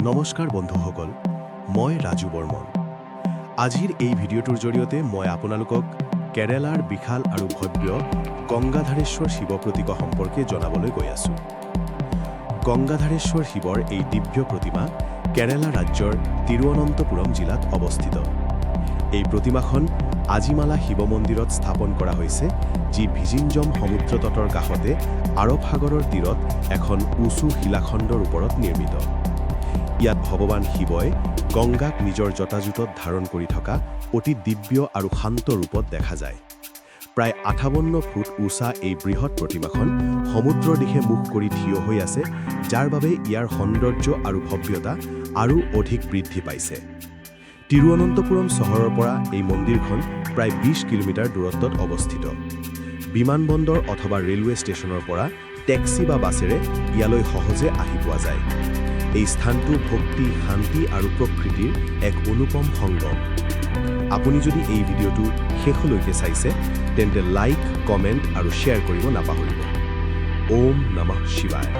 নমস্কাৰ বন্ধুসকল, মই ৰাজু বৰ্মন। আজিৰ এই ভিডিঅ'টোৰ জৰিয়তে মই আপোনালোকক কেৰেলাৰ বিশাল আৰু ভব্য গংগাধাৰেশ্বৰ শিৱ প্ৰতিমা সম্পৰ্কে জনাবলৈ গৈ আছোঁ। গংগাধাৰেশ্বৰ শিৱৰ এই দিব্য প্ৰতিমা কেৰেলা ৰাজ্যৰ তিৰুৱনন্তপুৰম জিলাত অৱস্থিত। এই প্ৰতিমাখন আজিমালা শিৱ মন্দিৰত স্থাপন কৰা হৈছে, যি ভিজিঞ্জম সমুদ্ৰ তটৰ কাষতে আৰৱ সাগৰৰ তীৰত এখন উঁচু শিলাখণ্ডৰ ওপৰত নিৰ্মিত। ইয়াত ভগৱান শিৱই গংগাক নিজৰ জটাজুটত ধাৰণ কৰি থকা অতি দিব্য আৰু শান্ত ৰূপত দেখা যায়। প্ৰায় 58 ফুট উঁচা এই বৃহৎ প্ৰতিমাখন সমুদ্ৰৰ দিশে মুখ কৰি থিয় হৈ আছে, যাৰ বাবে ইয়াৰ সৌন্দৰ্য আৰু ভব্যতা আৰু অধিক বৃদ্ধি পাইছে। তিৰুৱনন্তপুৰম চহৰৰ পৰা এই মন্দিৰখন প্ৰায় 20 কিলোমিটাৰ দূৰত্বত অৱস্থিত। বিমানবন্দৰ অথবা ৰেলৱে ষ্টেচনৰ পৰা টেক্সি বা বাছেৰে ইয়ালৈ সহজে আহি পোৱা যায়। এই স্থানটো ভক্তি, শান্তি আৰু প্ৰকৃতিৰ এক অনুপম সংগম। আপুনি যদি এই ভিডিঅ'টো শেষলৈকে চাইছে, তেন্তে লাইক, কমেণ্ট আৰু শ্বেয়াৰ কৰিব নাপাহৰিব। ওম নমঃ শিৱায়।